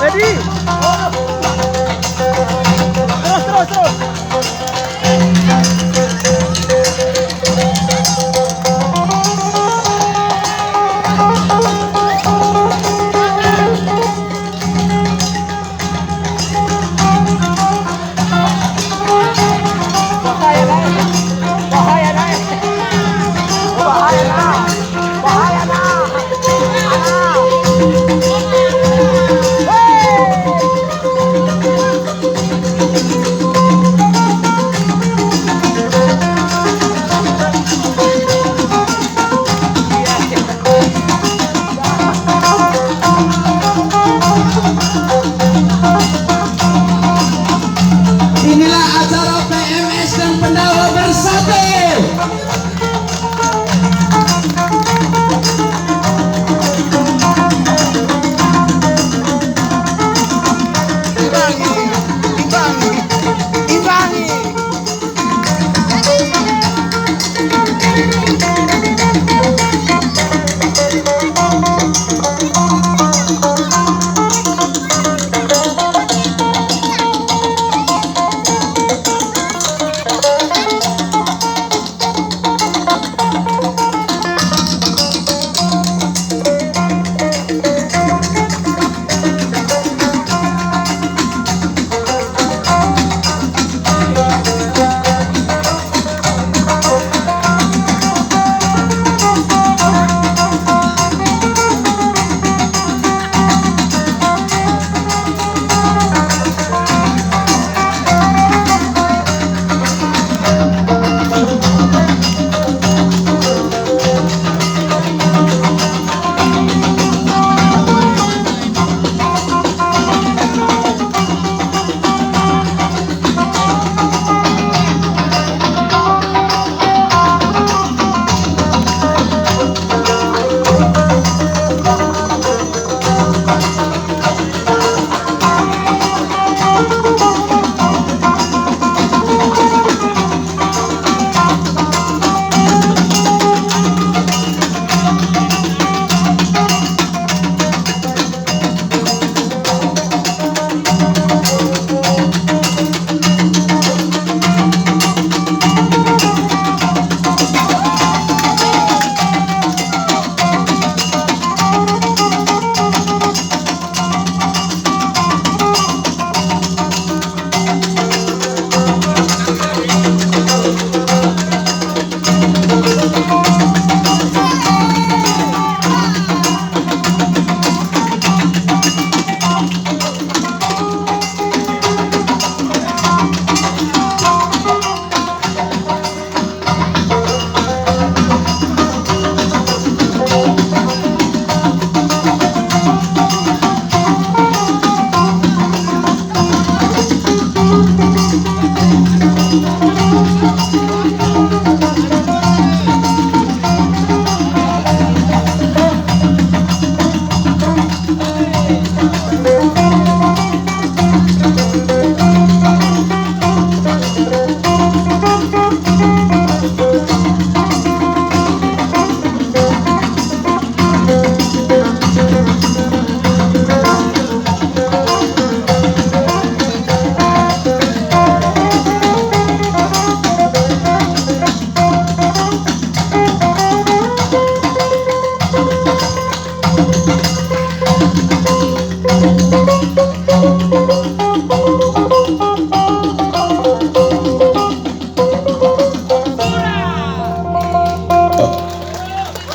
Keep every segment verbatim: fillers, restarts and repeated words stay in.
Ready? Terus, terus, terus. Bahaya, Nay. Bahaya, Nay. Bahaya, Nay. Bahaya, Nay. Inilah acara P M S dan Pendawa bersatu. Imbangi, imbangi, imbangi.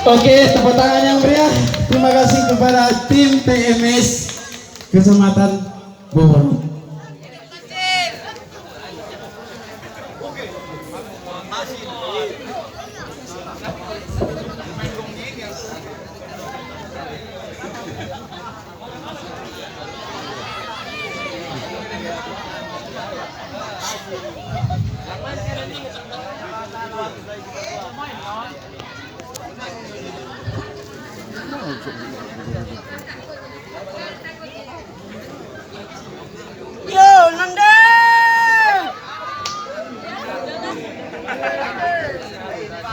Oke, tepuk tangan yang meriah. Terima kasih kepada tim P M S Kecamatan Bobor. Yo, nande!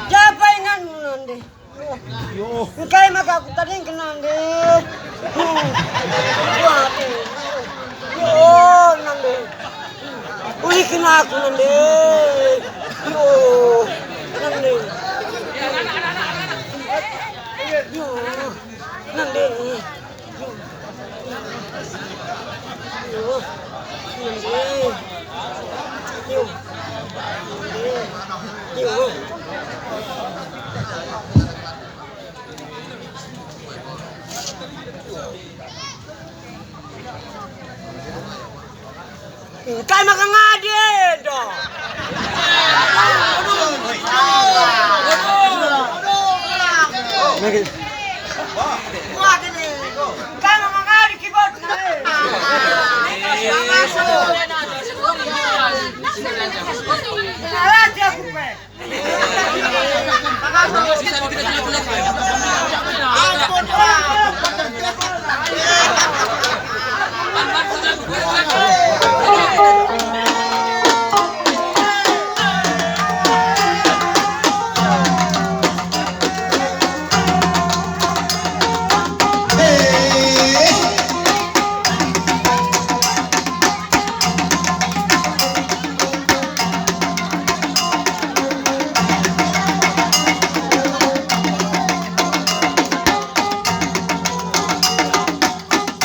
Japa inganmu, nande? Engkai maka aku tadingken, nande? Hmm. Wah, aku. Aku nende. Yo, nende. Yo, nende. Yo, nende. Yo, nende. Yo. Engkai maka ngadi enda? Engkai maka ngadi kibotna e? Ngalati aku pe.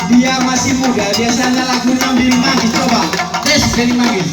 Dia masih muda, biasanya lagu Nambing Manggis. Coba, tes Benny Manggis.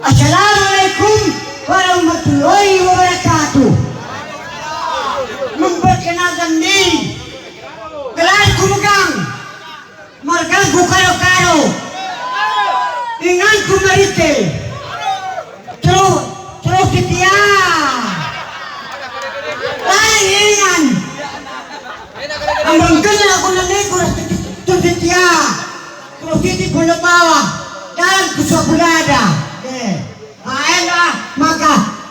Assalamualaikum warahmatullahi wabarakatuh. Memperkenalkan diri, gelarku Megang, margaku Karo-Karo, inganku Merikel. Terus, terus setia. Paling ingan. Ambang kena aku neneku ras setia. Terus titi pondok bawah. Dalam kusua pulada. Eh, aenda maka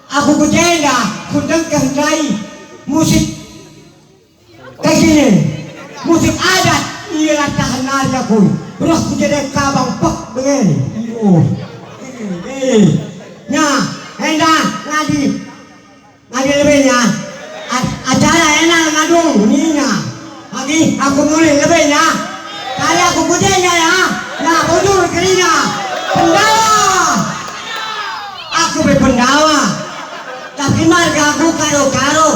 aku kujenda kundengkeh ndai musik. Kagine, musik adat, ia lantahan nari aku, reh ku jenda kabang pek bengin. Iyo. Eh, nah, enda ngadi, ngadi lebenya. A-, acara ena ngadu nina. Agi aku mulih lebenya. Kari aku ku jenda ya. Nah, bujur kerina. Pendawa. Aku be pendawa. Tapi marga aku Karo-Karo.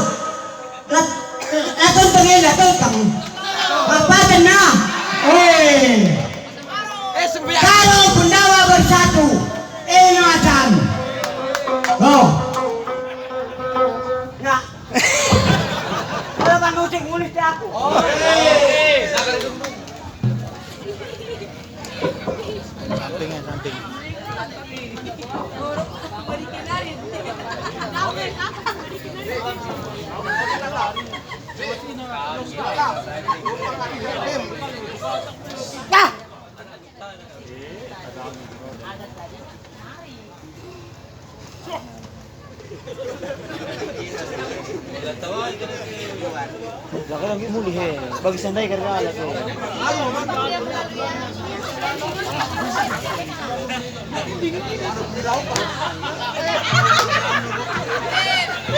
Lat-, latun tengin, latun teng. Bapa kena. Eh. Karo Pendawa bersatu. Eh, Nacan. Oh. Nah. Kalau kan musik mulih ke aku. Lah, kalau nggak mulih, he. Bagi sandai gara-gara, he.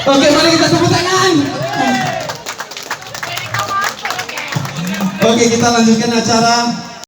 Oke, mari kita tepuk tangan. Oke, kita lanjutkan acara.